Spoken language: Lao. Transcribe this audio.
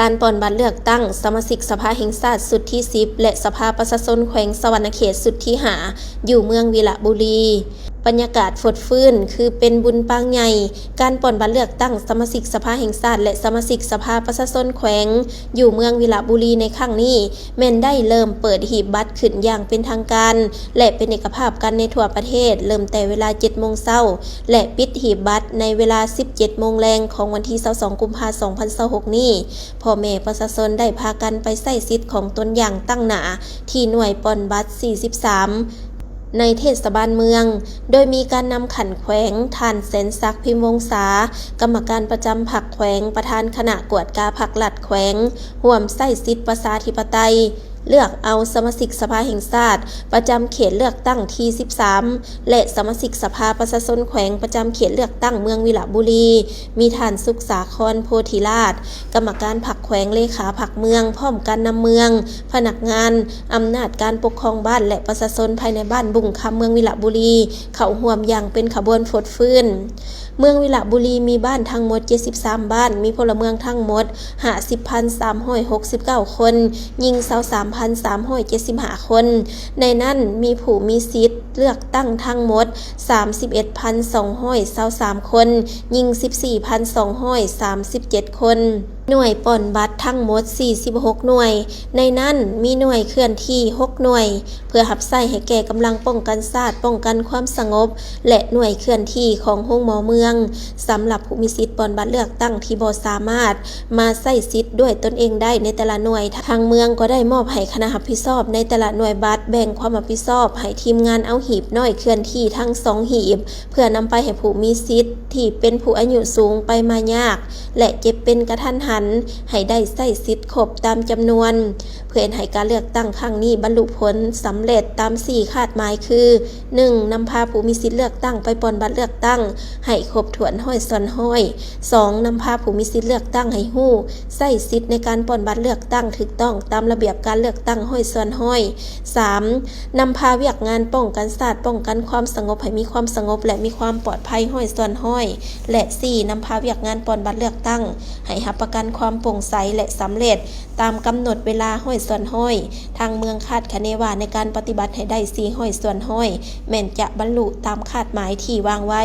ການປ່ອນບັດເລືອກຕັ້ງສະມາຊິກສະພາແຫ່ງຊາດຊຸດທີສິບ ແລະ ສະພາປະຊາຊົນແຂວງສະຫວັນນະເຂດຊຸດທີຫ້າ ຢູ່ເມືອງວິລະບູລີ. ບັນຍາກາດຟົດຟື້ນຄືເປັນບຸນປາງໃຫຍ່. ການປ່ອນບັດເລືອກຕັ້ງສະມາຊິກສະພາແຫ່ງຊາດ ແລະ ສະມາຊິກສະພາປະຊາຊົນແຂວງ ຢູ່ເມືອງວິລະບູລີໃນຄັ້ງນີ້ ແມ່ນໄດ້ເລີ່ມເປີດหีບບັດຂຶ້ນຢ່າງເປັນທາງການ ແລະ ເປັນເອກະພາບກັນໃນທົ່ວປະເທດ, ເລີ່ມແຕ່ເວລາເຈັດໂມງເຊົ້າ ແລະ ປິດหีບບັດໃນເວລາສິບເຈັດໂມງແລງຂອງວັນທີຊາວສອງ ກຸມພາ ສອງພັນຊາວຫົກນີ້. ພໍ່ແມ່ປະຊາຊົນໄດ້ພາກັນໄປໃຊ້ສິດຂອງຕົນຢ່າງຕັ້ງໜ້າທີ່ໜ່ວຍປ່ອນບັດສີ່ສິບສາມ ໃນເທດສະບານເມືອງ, ໂດຍມີການນຳຂັ້ນແຂວງ ທ່ານ ແສນສັກ ພິມວົງສາ, ກຳມະການປະຈຳພັກແຂວງ, ປະທານຄະນະກວດກາພັກລັດແຂວງ, ຮ່ວມໃຊ້ສິດປະຊາທິປະໄຕ ເລືອກເອົາສະມາຊິກສະພາແຫ່ງຊາດ ປະຈຳເຂດເລືອກຕັ້ງທີສິບສາມ ແລະ ສະມາຊິກສະພາປະຊາຊົນແຂວງ ປະຈຳເຂດເລືອກຕັ້ງເມືອງວິລະບູລີ, ມີທ່ານ ສຸກສາຄອນ ໂພທິລາດ, ກຳມະການພັກແຂວງ, ເລຂາພັກເມືອງ, ພ້ອມການນຳເມືອງ, ພະນັກງານ, ອຳນາດການປົກຄອງບ້ານ ແລະ ປະຊາຊົນພາຍໃນບ້ານບຸ້ງຄຳ ເມືອງວິລະບູລີ ເຂົ້າຮ່ວມຢ່າງເປັນຂະບວນຟົດຟື້ນ. ເມືອງວິລະບູລີມີບ້ານທັງໝົດເຈັດສິບສາມບ້ານ, ມີພົນລະເມືອງທັງໝົດຫ້າສິບພັນສາມຮ້ອຍຫົກສິບເກົ້າຄົນ, ຍິງຊາວສາມພັນສາມຮ້ອຍເຈັດສິບຫ້າຄົນ. ໃນນັ້ນມີຜູ້ມີສິດເລືອກຕັ້ງທັງໝົດສາມສິບເອັດພັນສອງຮ້ອຍຊາວສາມຄົນ, ຍິງສິບສີ່ພັນສອງຮ້ອຍສາມສິບເຈັດຄົນ. ໜ່ວຍປ່ອນບັດທັງໝົດສີ່ສິບຫົກໜ່ວຍ, ໃນນັ້ນມີໜ່ວຍເຄື່ອນທີ່ຫົກໜ່ວຍ ເພື່ອຮັບໃຊ້ໃຫ້ແກ່ກຳລັງປ້ອງກັນຊາດ, ປ້ອງກັນຄວາມສະຫງົບ ແລະ ໜ່ວຍເຄື່ອນທີ່ຂອງໂຮງໝໍເມືອງ. ສຳລັບຜູ້ມີສິດປ່ອນບັດເລືອກຕັ້ງທີ່ບໍ່ສາມາດມາໃຊ້ສິດດ້ວຍຕົນເອງໄດ້ໃນແຕ່ລະໜ່ວຍ, ທາງເມືອງກໍໄດ້ມອບໃຫ້ຄະນະຮັບຜິດຊອບໃນແຕ່ລະໜ່ວຍບັດແບ່ງຄວາມຮັບຜິດຊອບໃຫ້ທີມງານເອົາຫີບນ້ອຍເຄື່ອນທີ່ທັງສອງຫີບ ເພື່ອນຳໄປໃຫ້ຜູ້ມີສິດທີ່ເປັນຜູ້ອາຍຸສູງໄປມາຍາກ ແລະ ເຈັບເປັນກະທັນຫັນ ໃຫ້ໄດ້ໃຊ້ສິດຄົບຕາມຈຳນວນ ເພື່ອເຮັດໃຫ້ການເລືອກຕັ້ງຄັ້ງນີ້ບັນລຸຜົນສຳເລັດຕາມສີ່ຄາດໝາຍຄື ໜຶ່ງ ນຳພາຜູ້ມີສິດເລືອກຕັ້ງໄປປ່ອນບັດເລືອກຕັ້ງໃຫ້ຄົບຖ້ວນຮ້ອຍສ່ວນຮ້ອຍ, ສອງ ນຳພາຜູ້ມີສິດເລືອກຕັ້ງໃຫ້ຮູ້ ໃຊ້ສິດໃນການປ່ອນບັດເລືອກຕັ້ງຖືກຕ້ອງຕາມລະບຽບການເລືອກຕັ້ງຮ້ອຍສ່ວນຮ້ອຍ, ສາມ ນຳພາວຽກງານປ້ອງກັນຊາດ, ປ້ອງກັນຄວາມສະຫງົບໃຫ້ມີຄວາມສະຫງົບ ແລະ ມີຄວາມປອດໄພຮ້ອຍສ່ວນຮ້ອຍ ແລະ ສີ່ ນຳພາວຽກງານປ່ອນບັດເລືອກຕັ້ງໃຫ້ຮັບປະກັນຄວາມໂປ່ງໃສ ແລະ ສຳເລັດຕາມກຳນົດເວລາຮ້ອຍສ່ວນຮ້ອຍ. ທາງເມືອງຄາດຄະເນວ່າໃນການປະຕິບັດໃຫ້ໄດ້ສີ່ຮ້ອຍສ່ວນຮ້ອຍ ແມ່ນຈະບັນລຸຕາມຄາດໝາຍທີ່ວາງໄວ້.